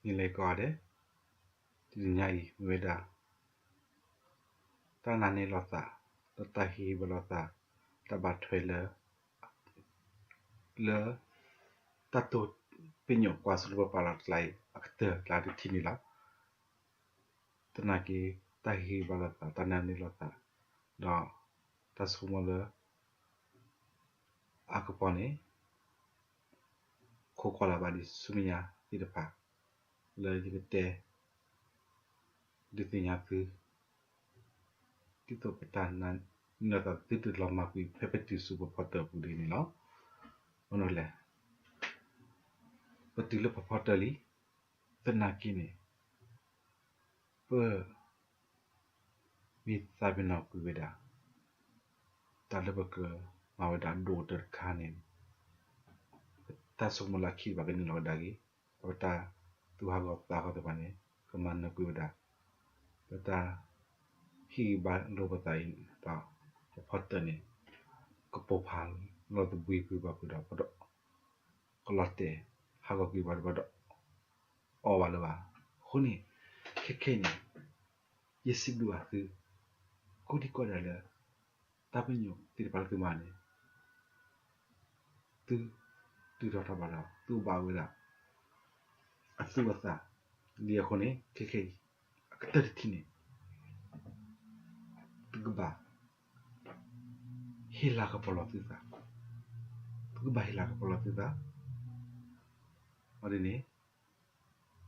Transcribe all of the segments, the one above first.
နံၤလၢကိးဂၤဒဲး, တနံၤညါအံၤမ့ၢ်ဝဲဒၣ် တၢ်နာ်န့ၢ်လိာ်သး ဒီးတၢ်ဟ့ၣ်ဂံၢ်ဘါလိာ်သး တၢ်ဘၣ်ထွဲလၢ လၢ တၢ်တိၢ်ပညိၣ်ကွၢ်စိလၢပပာ်လီၤတကျါအံၤ အကတၢၢ်ကျါတထံၣ်န့ၣ်လီၤ. သနာ်က့ တၢ်ဟ့ၣ်ဂံၢ်ဘါလိာ်သး တၢ်နာ်န့ၢ်လိာ်သး ဒီး တၢ်ဆိကမိၣ်လၢ အကပီၤန့ၣ် ခိးကွၢ်လၢ်ဘၣ်ဒံးဆူမဲာ်ညါသ့ၣ်တဖၣ် လၢယကတဲ ဒုးသ့ၣ်ညါသု ဒ်သိးပတၢ်နာ်န့ၢ်လိာ်သး သုတလီၤမၢ်ကွံာ်ဖဲပတုၤဆူပဖီတၢၣ်ပူၤဒ်န့ၣ်လီၤ. မ့ၢ်နီၢ်လဲၣ်, ပတုၤလၢပဖီတၢၣ်လံ, သနာ်က့န့ၣ် ပ မ့ၢ်သးပ့ၤနီၣ်ကွံာ်ဝဲဒၣ် တၢ်လၢပကြၢးမၤဝဲဒၣ်ဒိၣ်ကတၢၢ်တခါန့ၣ် ပတၢ်ဆိကမိၣ်လၢခံတဖၣ်ကန့ၢ်လီၤကဒါက့ၤ, ပတၢ်သူၣ်ဟးဂီၤသးဟးဂီၤသ့ၣ်တဖၣ်န့ၣ် ကမၤနၢၤကွံာ်ဝဲဒၣ် ပတၢ်ဟ့ၣ်ဂံၢ်ဘါလိာ်ပသးအံၤ ဒီးပဖီတၢၣ်န့ၣ် ကပိၢ်ဖးလီၤသဘှံးကွံာ်ဘၣ်ဖုးဒီး ပဒီး ကလီၤတဲာ်ဟးဂီၤကွံာ်ဘၣ်ဒီး ပဒီး အီၣ်ဘၣ်လၢၤဘၣ်. အဃိန့ၣ် ခဲခဲအံၤန့ၣ် ယစံးဘျုးဘၣ်သု ကိးဒံကိးဒဲးလၢ တၢ်ပညိၣ်သ့ၣ်တဖၣ်လၢသုမၤန့ၣ် သု တုၤထီၣ်ထီၣ်ဘၣ်ဒီး သုဘၣ်ဝဲဒၣ် အသူအသး ဒ်အဃိန့ၣ် ခဲခဲအံၤ အကတၢၢ်တထံၣ်န့ၣ် သုကဘၣ် ဟ့ၣ်လၤကပီၤလီၤသုသး, သုကဘၣ်ဟ့ၣ်လၤကပီၤလီၤသုသး, အဒ်န့ၣ် သုကဘၣ်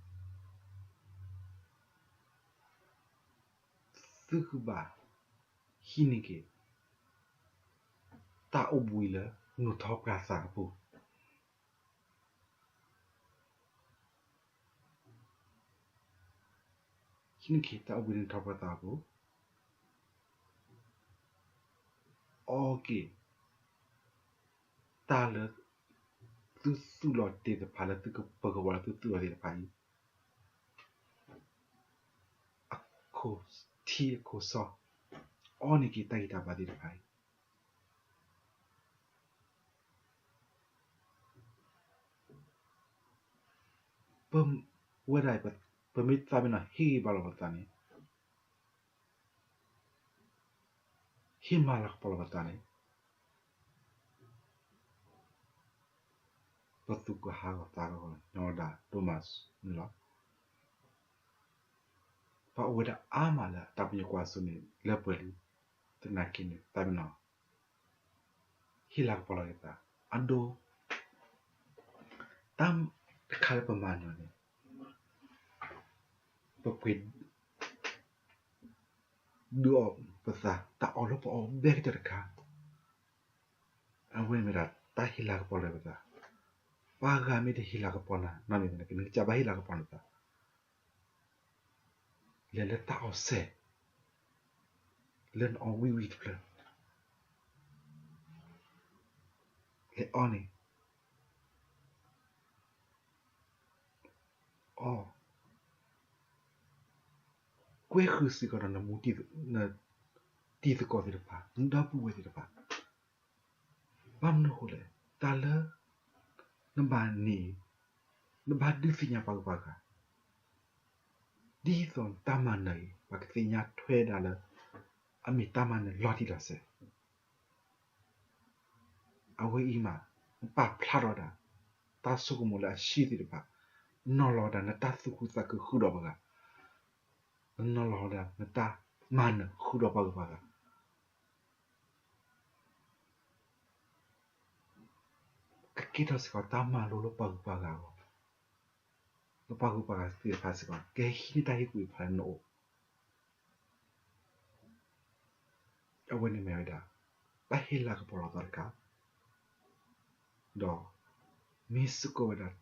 ဟံးန့ၢ်က့ၤ တၢ်အိၣ်ဘှံးလၢ နီၣ်ထီၣ်ပှၤသးအပူၤ ဟံးန့ၢ်က့ၤတၢ်အိၣ်ဘှံးလၢနီၣ်ထီၣ်ပှၤသးအပူၤ, အီက့ၤ တၢ်လၢ သုသူၣ်လီၤတ့ၢ်တဖၣ်လၢသုကပၢၤကပီၤလၢသုသူၣ်လီၤတ့ၢ်တဖၣ်အံၤ အခိၣ်ထံအခိၣ်စီ, အီန့ၢ်က့ၤတၢ်ဂံၢ်တၢ်ဘါသ့ၣ်တဖၣ်အံၤ ပဝဲဒၣ် ပမ့ၢ်သးပ့ၤနီၣ်ဟ့ၣ်ဂံၢ်ဘါလီၤပသးန့ၣ်, ဟ့ၣ်မၤလၤကပီၤလီၤပသးန့ၣ်, ပသူၣ်ကဟးဂီၤသးကဟးဂီၤ ညီဒၣ်ဒိၣ်မးန့ၣ်လီၤ. ပှၤအိၣ်ဝဲဒၣ်အါမးလၢတၢ်ပညိၣ်ကွၢ်စိန့ၣ် လၢပှဲၤလံ, သနာ်က့န့ၣ် သးပ့ၤနီၣ် ဟ့ၣ်လၤကပီၤလီၤက့ၤသး, အဒိ တၢ်တခါလၢပမၤန့ၣ်န့ၣ် ပပှ့ၤ ဒုးအီၣ်ပသး တၢ်အီၣ်လၢပအီၣ်ဘဲကတၢၢ်တခါ, အဝဲမ့ၢ်ဒၣ်တၢ်ဟ့ၣ်လၤကပီၤလီၤပသး, ပှၤဂၤမ့ၢ်တဟ့ၣ်လၤကပီၤနၤ နီၢ်န့ၣ် နကစၢ်ဘၣ်ဟ့ၣ်လၤကပီၤနသး လဲၤလၢတၢ်အီၣ်စဲၤ, လၢနအီၣ်ဝံၣ်ဝံၣ်တဖျၢၣ်, လဲၤအီန့ၣ် အီ ကွဲဃုာ်စ့ၢ်ကီးဒီးနမူ တံၤသကိးသ့ၣ်တဖၣ် နဒီပုၢ်ဝဲၢ်သ့ၣ်တဖၣ်, ဘၣ်မနုၤအဃိလဲၣ်, တၢ်လၢ နဘၣ်န့ၣ် နဘၣ်ဒုးသ့ၣ်ညါပှၤဂုၤပှၤဂၤ, ဒ်သိးနတၢ်မၤနၢၤအံၤ ပှၤကသ့ၣ်ညါထွဲဒၣ်လၢ အမ့ၢ်တၢ်မၤနၢၤလီၤတံၢ်လီၤဆဲး အဝဲအံၤမး နပာ်ဖျါထီၣ်ဝဲဒၣ် တၢ်ဆိကမိၣ်လၢအဆံးသ့ၣ်တဖၣ်, နနီၤလီၤဝဲဒၣ်နတၢ်သူၣ်ခုသးခုဃုာ်ဒီးပှၤဂၤ, နနီၤလီၤဝဲဒၣ်နတၢ်မၤနၢၤဃုာ်ဒီးပှၤဂုၤပှၤဂၤ, ကကဲထီၣ်စ့ၢ်ကီးတၢ်မၤလိလၢပှၤဂုၤပှၤဂၤအဂီၢ်, လၢပှၤဂုၤပှၤဂၤသ့ၣ်တဖၣ်စ့ၢ်ကီး ကဟံးန့ၢ်တၢ်ဟ့ၣ်ကူၣ်ဟ့ၣ်ဖးလၢနအိၣ် အဝဲန့ၣ်မ့ၢ်ဝဲဒၣ် တၢ်ဟ့ၣ်လၤကပီၤလီၤသးတခါ, ဒီး မ့ၢ်စ့ၢ်ကီးဝဲဒၣ်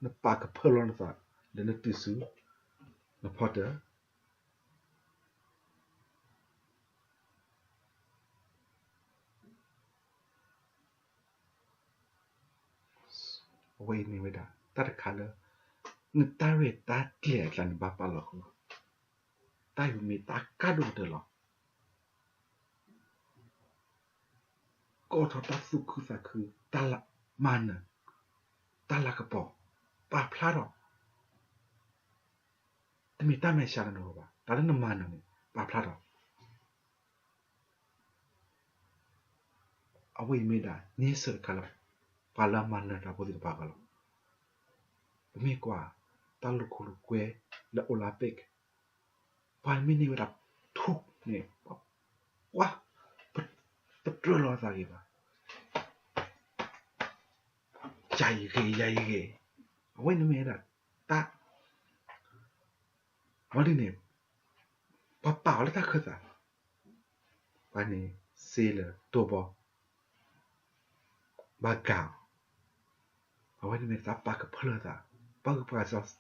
နပာ်ကဖၢလီၤနသး လၢနတုၤဆူ နဖီတၢၣ် အဝဲအံၤမ့ၢ်ဝဲဒၣ် တၢ်တခါလၢ နတၢ်ရဲၣ်တၢ်ကျဲၤအကျါန့ၣ် ဘၣ်ပာ်လီၤဃုာ်, တၢ်အံၤမ့ၢ်တၢ်ကါဒိၣ်ကတၢၢ်လီၤ. ကိးထီၣ်တၢ်သူၣ်ခုသးခု, တၢ်မၤနၢၤ, တၢ်လၤကပီၤ, ပာ်ဖျါထီၣ် တမ့ၢ်တၢ်မဲာ်ဆှးလၢနဂီၢ်ဘၣ်, တၢ်လၢနမၤနၢၤန့ၣ် ပာ်ဖျါထီၣ် အဝဲအံၤမ့ၢ်ဒၣ် န့ဆၢၣ်တခါလၢ ပှၤလၢအမၤနၢၤတၢ်ဖိသ့ၣ်တဖၣ်အဂီၢ်လီၤ. ပမ့ၢ်ကွၢ် တၢ်လိာ်ခိၣ်လိာ်ကွဲလၢ Olympic ပှၤမ့ၢ်န့ၢ်ဝဲဒၣ်ထူၣ်န့ၣ် ပှၤ ပတြၢၤလီၤအသးဂ့ၤဘၣ်, ယၤအံၤဂ့ၤ ယၤအံၤဂ့ၤ, အဝဲန့ၣ်မ့ၢ်ဝဲဒၣ်တၢ် ဝံၤဒ်န့ၣ် ပှၤပာ်အီၤလၢတၢ်ခၢၣ်သး, ပှၤန့ၣ်စ့လၢတိၢ်ဘီ ဘၣ်ကၤအီၤ, အဝဲန့ၣ်မ့ၢ်တၢ်ပာ်ကဖၢလၢသး, ပာ်ကဖၢလၢသး,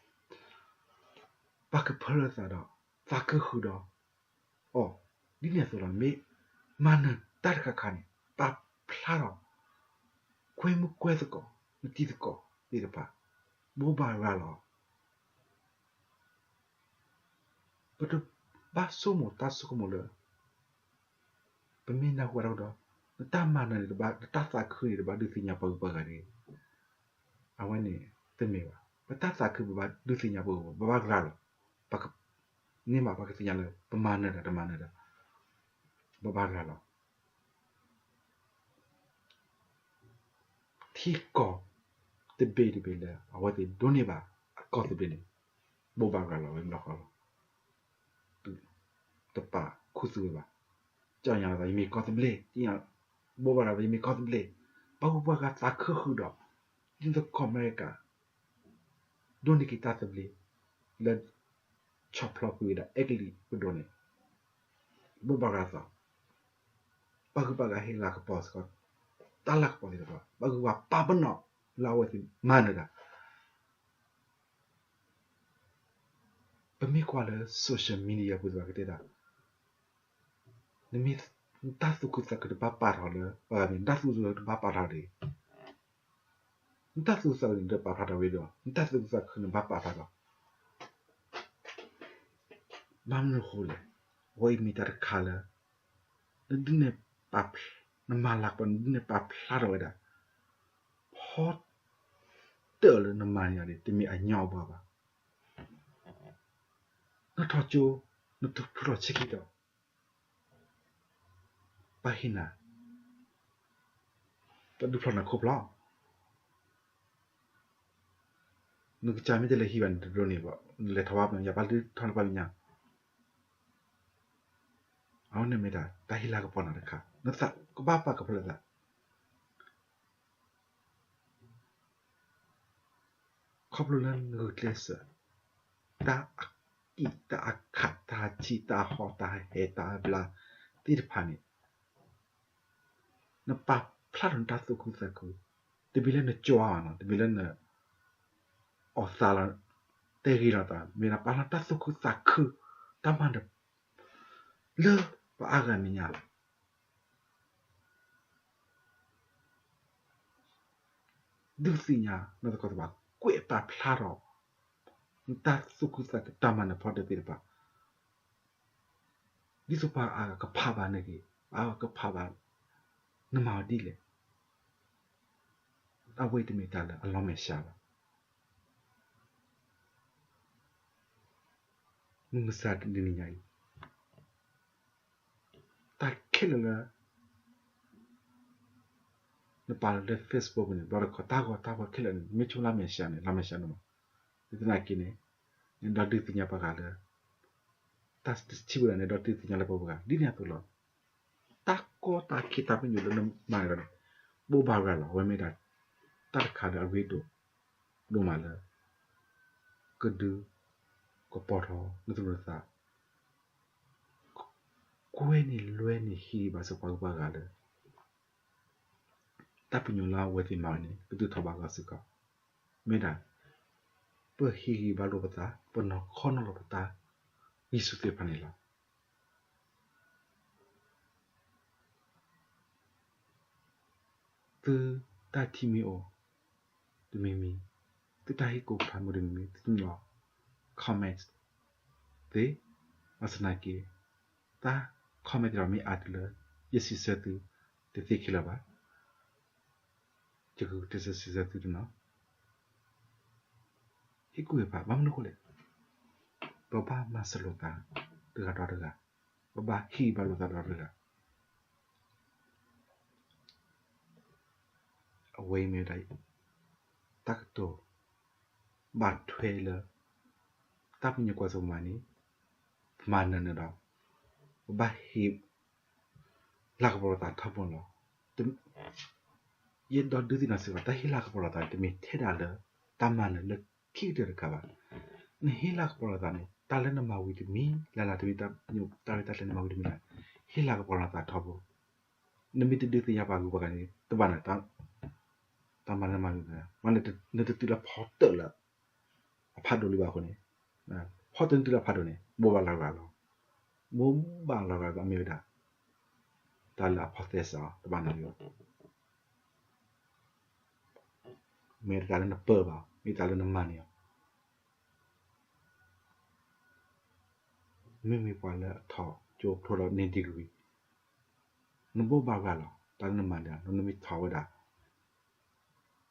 ပာ်ကဖၢလၢသးဒီး သးခုဃုာ်ဒီးအီၤ, ဒ်န့ၣ်အသိးလီၤ. နမ့ၢ်မၤနၢၤတၢ်တခါခါန့ၣ် ပာ်ဖျါထီၣ် ကွဲမုာ်ကွဲသကိး နတံၤသကိးသ့ၣ်တဖၣ် ဘိးဘၣ်ရၤလီၤ ပတဘၣ်ဆိကမိၣ်တၢ်ဆိကမိၣ်လၢ ပမ့ၢ်နၢ်ဟူတၢ်ဒီး နတၢ်မၤနၢၤန့ၣ်တဘၣ် နတၢ်သးခုန့ၣ်တဘၣ်ဒုးသ့ၣ်ညါပှၤဂုၤပှၤဂၤတဂ့ၤ. အဝဲန့ၣ်တမ့ၢ်ဘၣ်. ပတၢ်သးခုပဘၣ်ဒုးသ့ၣ်ညါပှၤဂုၤ ပဘၣ်ရၤလီၤ. ပက န့ၢ်ဘၣ်ပှၤကသ့ၣ်ညါလၢ ပမၤနၢၤတၢ်တမၤနၢၤတၢ် ပဘၣ်ရၤလီၤ. ထံကီၢ်တဘ့ၣ်တဘ့ၣ်လၢ အဝဲသ့ၣ်ဒိးန့ၢ်ဘၣ်အကီၢ်သဘျ့န့ၣ် ဘိးဘၣ်ရၤလီၤဝဲဘျီဃီလီၤ. တပာ်ခူသူၣ်ဝဲဘၣ်. ကၠီညါလီၤသး ယမ့ၢ်ကီၢ်သဘျ့, ဘိးဘၣ်ရၤလီၤ ယမ့ၢ်ကီၢ်သဘျ့, ပှၤဂုၤပှၤဂၤသးခုဃုာ်ဒီး ဒ်သိးကီၢ်အမဲရကၤ ဒိးန့ၢ်က့ၤတၢ်သဘျ့ လၢ ဆီၣ်ဖျိကွံာ်ဝဲဒၣ် အဲကလံးပဒိၣ်န့ၣ် ဘိးဘၣ်ရၤသး, ပှၤဂုၤပှၤဂၤဟ့ၣ်လၤကပီၤစ့ၢ်ကီး, တၢ်လၤကပီၤသ့ၣ်တဖၣ် ပှၤဂုၤပှၤပာ်ပနီၣ်လၢအဝဲသ့ၣ်မၤနၢၤတၢ် ပမ့ၢ်ကွၢ်လၢ social media ပူၤသ့ၣ်တဖၣ်ကတဲဒၣ်, နမ့ၢ် နတၢ်သူၣ်ခုသးခုတဘၣ်ပာ်ထီၣ်လၢ ပှၤဂၤန့ၣ် နတၢ်သူၣ်ခုသးခုတဘၣ်ပာ်ထီၣ်တဂ့ၤ. နတၢ်သူၣ်ခုသးခုန့ၣ် နတပာ်ဖျါထီၣ်ဝဲဒီး နတၢ်သူၣ်ခုသးခုန့ၣ်ဘၣ်ပာ်ဖျါထီၣ် ဘၣ်မနုၤအဃိလဲၣ်. အဝဲအံၤမ့ၢ်တၢ်တခါလၢ နဒုးနဲၣ်ပာ်ဖျါ နမၤလၤကပီၤ နဒုးနဲၣ်ပာ်ဖျါထီၣ်ဝဲဒၣ် ဖီတၢၣ်လၢနမၤန့ၢ်အီၤန့ၣ် တမ့ၢ်အညီအဘှါဘၣ်. နထီၣ်ကၠိ နထူၣ်ဖျိးဆံခံတီၤ ပၢ်ဟ့ၣ်နၤ ပဒုးဖျီၣ်နၤခိၣ်ဖျီၣ်, နကစၢ်မ့ၢ်တလဲၤဟံးဘၣ်န့ၣ်တဒိးန့ၣ်ဘၣ်, နလဲၤထီၣ်ဘၣ်ပညါ ပၢ်ဒုးထီၣ်နပၢ်ပညါ, အဝဲန့ၣ်မ့ၢ်ဒၣ် တၢ်ဟ့ၣ်လၤကပီၤနၤတခါ နသးကဘၣ်ပာ်ကဖၢလၢသး ခီဖျိလၢနဂုာ်ကျဲးစၢး တၢ်အကံၣ်တၢ်အခး တၢ်ဟးဆံး တၢ်ဟီၣ်တၢ်ဟဲ တၢ်ဘျါသ့ၣ်တဖၣ်န့ၣ် နပာ်ဖျါထီၣ်နတၢ်သူၣ်ခုသးခု, တမ့ၢ်လၢနကွၢ်အီၤနီၤ, တမ့ၢ်လၢန အီၣ်သးလီၤ, တဲဂ့ၤလီၤသး, မ့ၢ်ဒၣ်ပာ်လီၤတၢ်သူၣ်ခုသးခု, တၢ်မၤနၢၤ လၢပှၤအါဂၤမဲာ်ညါ ဒုးသ့ၣ်ညါနီၢ်သကိးသ့ၣ်တဖၣ် ကွဲးပာ်ဖျါထီၣ် နတၢ်သူၣ်ခုသးခု တၢ်မၤနၢၤဖီတၢၣ်သ့ၣ်တဖၣ်, ဒ်သိးပှၤအါဂၤကဖးဘၣ်နဂ့ၢ်, ပှၤအါဂၤကဖးဘၣ် နမၤအီၤဒ်လဲၣ်, အဝဲအံၤတမ့ၢ်တၢ်လၢအလီၤမဲာ်ဆှးဘၣ်. မုၢ်မဆါတနံၤညါအံၤ တၢ်ခဲလၢာ်လၢ နပာ်လီၤလၢ Facebook ပူၤန့ၣ် ဘျီတခီ တၢ်ဂီၤတၢ်ဖီၣ်ခဲလၢာ်န့ၣ် မ့ၢ်ဆိလၢမဲာ်ဆှးန့ၣ် လီၤမဲာ်ဆှးန့ၣ်မး. သနာ်က့န့ၣ် နဒီဒုးသ့ၣ်ညါပှၤဂၤလၢ တၢ်တဆံးဘၣ်န့ၣ် ဒီဒုးသ့ၣ်ညါလၢပှၤဂၤ ဒ်န့ၣ်အသိးလီၤ. တၢ်ကီတၢ်ခဲတၢ်ပညိၣ်လၢနမၤန့ၣ်ဒီး ဘိးဘၣ်ရၤလီၤ အဝဲမ့ၢ်ဒၣ် တၢ်တခါလၢအရ့ဒိၣ်ဒိၣ်မးလၢ ကဒုးကပီၤထီၣ်နသူၣ်နသး ကွဲန့ၢ်လွဲန့ၢ်ဟ့ၣ်ဂံၢ်ဘါစ့ၢ်ကီးပှၤဂုၤပှၤဂၤလၢ တၢ်ပညိၣ်လၢအဝဲသ့ၣ်မၤန့ၣ် ကဒုးထီၣ်ဘၣ်ဂီၢ်စ့ၢ်ကီး, မ့ၢ်ဒၣ် ပဟ့ၣ်ဂံၢ်ဘါလိာ်ပသး, ပနီၤခီနီၤလိာ်ပသး ဂံၢ်ဆူၣ်သ့ၣ်တဖၣ်န့ၣ်လီၤ. သုတၢ်ထံၣ်မ့ၢ်အိၣ် တမံၤမံၤ, သုတၢ်ဟ့ၣ်ကူၣ်ဖးမုာ်တမံၤမံၤ သုတနီၤ comment သ့, ဘၣ်ဆၣ်သနာ်က့ တၢ် comment သ့ၣ်တဖၣ်မ့ၢ်အါတုၤလၢ ယစံးဆၢသုတသ့ခဲလၢာ်ဘၣ်. ယကစံးဆၢသုတနီၤ ဟ့ၣ်ကူၣ်ဟ့ၣ်ဖး ဘၣ်မနုၤအဃိလဲၣ်. ပဘၣ်မၤစၢၤလိာ်သးတဂၤဒီးတဂၤ, ပဘၣ်ဟ့ၣ်ဂံၢ်ဘါလိာ်သးဒီးတဂၤ. အဝဲအံၤမ့ၢ်ဝဲဒၣ် တၢ်ကတိၤဘၣ်ထွဲလၢ တၢ်ပညိၣ်ကွၢ်စိပမၤန့ၣ်, ပမၤနၢၤန့ၣ်ဒီး ပဘၣ်ဟ့ၣ် လၤကပီၤလိာ်သးထီဘိလီၤ. ယအဲၣ်ဒိးဒုးသ့ၣ်နီၣ်စ့ၢ်ကီး တၢ်ဟ့ၣ်လၤကပီၤလိာ်သးန့ၣ် တမ့ၢ်ထဲဒၣ်လၢတၢ်မၤနၢၤလၢခံကတၢၢ်တခါဘၣ်. နဟ့ၣ်လၤကပီၤလိာ်သးန့ၣ် တၢ်လၢနမၤဝံၤတမံၤလၢ်လၢ် တမ့ၢ်တၢ်ပညိၣ်တၢ်ရဲၣ်တၢ်ကျဲၤနမၤဝံၤတမံၤလၢ်, ဟ့ၣ်လၤကပီၤလိာ်သးထီဘိ. နမ့ၢ်တဒုးသ့ၣ်ညါပှၤဂုၤပှၤဂၤန့ၣ် တဘၣ်နၢၤ တၢ်မၤနၢၤမၤဂ့ၤ, နတတုၤလၢဖီတၢၣ်လၢ အဖးဒိၣ်လံဘၣ်အဃိန့ၣ်, ဖီတၢၣ်နတုၤလၢအဖးဒိၣ်န့ၣ် ဘိးဘၣ်လီၤဂာ်လီၤ. ဘိးဘၣ်လီၤဂာ်အမ့ၢ်ဝဲဒၣ် တၢ်လၢအဖီသဲစးအီၤ တဘၣ်နၢၤလံ. မ့ၢ်တၢ်လၢနပၢဘၣ်, မ့ၢ်တၢ်လၢနမၤန့ၢ်အီၤ. မ့မ့ၢ်ပှၤလၢအထီၣ်ကၠိဖျိဒီးန့ၢ် degree, နဘိးဘၣ်ရၤလီၤ တၢ်လၢနမၤန့ၢ်အီၤ နမ့ၢ်ထီၣ်ဝဲဒၣ်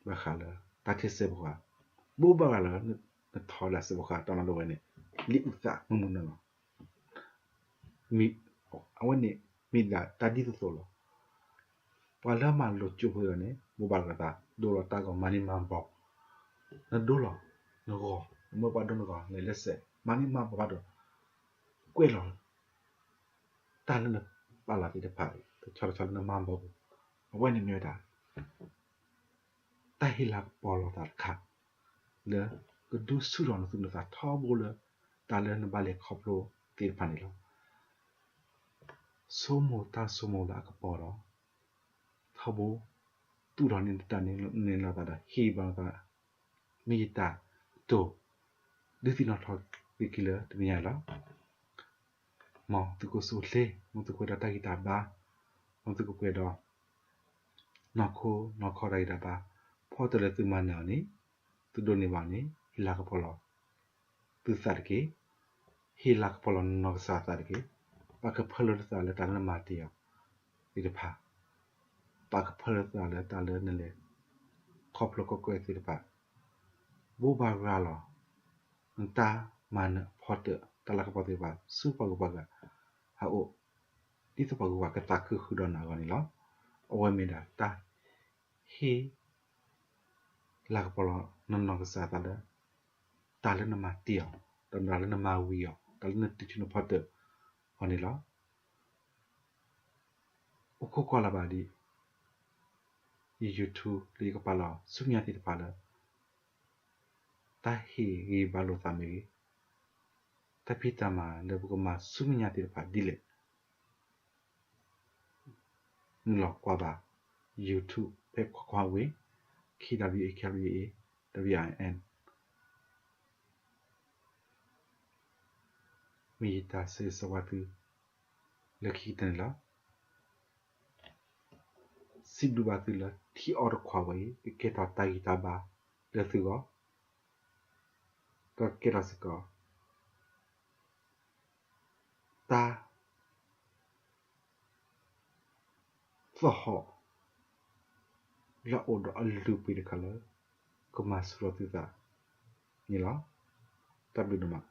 ဘၣ်ဃးလၢ တၢ်ထဲစဲးဖိဃာ်, ဘိးဘၣ်ရၤလီၤ နထီၣ်ဝဲဒၣ်စဲးဖိဃာ်တၢ်မၤလိဝဲန့ၣ် လံာ်အုၣ်သးမုၢ်မုၢ်နီၢ်နီၢ်လီၤ. အဝဲန့ၣ်မ့ၢ်ဒၣ်တၢ်ဒ်သိးသိးလီၤ. ပှၤလၢမၤလိကၠိဖိအံၤန့ၣ် ဘိးဘၣ်ရၤသး ဒိလီၤတၢ်ဂီၤ မၤန့ၢ်မၤဘီ, နဒိလီၤနဂီၤ, နမၢပှၤဒိနဂီၤ လဲၤလၢစဲး မၤန့ၢ်မၤဘီဘၣ်ဒီး ကွဲးလီၤ တၢ်လၢနပာ်လီၤသ့ၣ်တဖၣ် တဆီတဆီလၢနမၤဘီပူၤ, အဝဲန့ၣ်မ့ၢ်ဝဲဒၣ် တၢ်ဟ့ၣ်လၤကပီၤလိာ်သးတခါ လၢကဒုးဆူၣ်ထီၣ်နသူၣ်နသးထီဘိလၢ တၢ်လၢနဘၣ်လဲၤခီဖျိသ့ၣ်တဖၣ်န့ၣ်လီၤ. ဆိကမိၣ်တၢ်ဆိကမိၣ်လၢအကပီၤဒီး ထီဘိ သူၣ်ထီၣ်န့ၢ်တၢ်န့ၣ်လိာ်သးဒီး ဟ့ၣ်ဘၣ်လိာ်သး မ့ၢ်ယတၢ်ကတိၤ ဒုးသ့ၣ်နီၣ်ထီၣ်သုခံလၢတနံၤညါလီၤ. မ်သုကအိၣ်ဆူၣ်အိၣ်ချ့, မ်သုကပှဲၤဒီးတၢ်ဂံၢ်တၢ်ဘါ, မ်သုကပှဲၤဒီး နီၢ်ခိနီၢ်ခီတၢ်ဂံၢ်တၢ်ဘါ, ဖီတၢၣ်လၢသုမၤနၢၤအီၤန့ၣ်, သုဒိးန့ၢ်ဘၣ်န့ၣ် ဟ့ၣ်လၤကပီၤလီၤသုသးတက့ၢ်. ဟ့ၣ်လၤကပီၤလီၤနီၢ်ကစၢ်သးတက့ၢ်. ပာ်ကဖၢလၢသုသးလၢတၢ်လၢနမၤတ့ၢ်အီၤသ့ၣ်တဖၣ်, ပာ်ကဖၢလၢသုသးလၢတၢ်လၢနလဲၤခီဖျိကီၢ်ကၢ်သ့ၣ်တဖၣ်, ဘိးဘၣ်ရၤလီၤ နတၢ်မၤနၢၤအဖီတၢၣ် တၢ်လၤကပီၤသ့ၣ်တဖၣ် ဆူပှၤဂုၤပှၤဂၤအအိၣ်, ဒ်သိးပှၤဂုၤပှၤဂၤကသးခုဃုာ်ဒီးနၤအဂီၢ်န့ၣ်လီၤ. အဝဲမ့ၢ်ဒၣ်တၢ်ဟ့ၣ် လၤကပီၤလီၤနနီၢ်ကစၢ်သးလၢ တၢ်လၢနမၤတ့ၢ်အီၤ, ဒီးတၢ်လၢနမၤဝံၤအီၤ, တၢ်လၢနတုၤဆူနဖီတၢၣ်အဂီၢ်န့ၣ်လီၤ. အိၣ်ခိးကွၢ်လၢ်ဘၣ်ဒ် ယ YouTube လၢယကပာ်လီၤဆူမဲာ်ညါသ့ၣ်တဖၣ်လၢ တၢ်ဟ့ၣ်ဂံၢ်ဘါလိာ်သးမ့ၢ်ဂ့ၤ, တၢ်ဖံးတၢ်မၤလၢပကမၤဆူမဲာ်ညါသ့ၣ်တဖၣ်ဒ်လဲၣ် နုာ်လီၤကွၢ်ဘၣ် YouTube ဖဲကွၢ်ကွၢ်ဝ့ၢ် K W A K W A W I N မ့ၢ်ယတၢ်ဆၢဂ့ၤဆၢဝါသု လၢခံကတၢၢ်န့ၣ်လီၤ. စံးဘျုးဘၣ်သုလၢထံအီတခွးဝဲအံၤ ကကဲထီၣ်တၢ်ဂံၢ်တၢ်ဘါလၢသုဂီၢ်, ဒီးကကဲထီၣ်စ့ၢ်ကီး တၢ် သီၣ်ဟီၣ် လၢအအိၣ်ဒီးအလုၢ်အပှ့ၤတခါလၢ ကမၤဆူၣ်ထီၣ်သုသးန့ၣ်လီၤ. တၢ်ဘျုးဒိၣ်မး.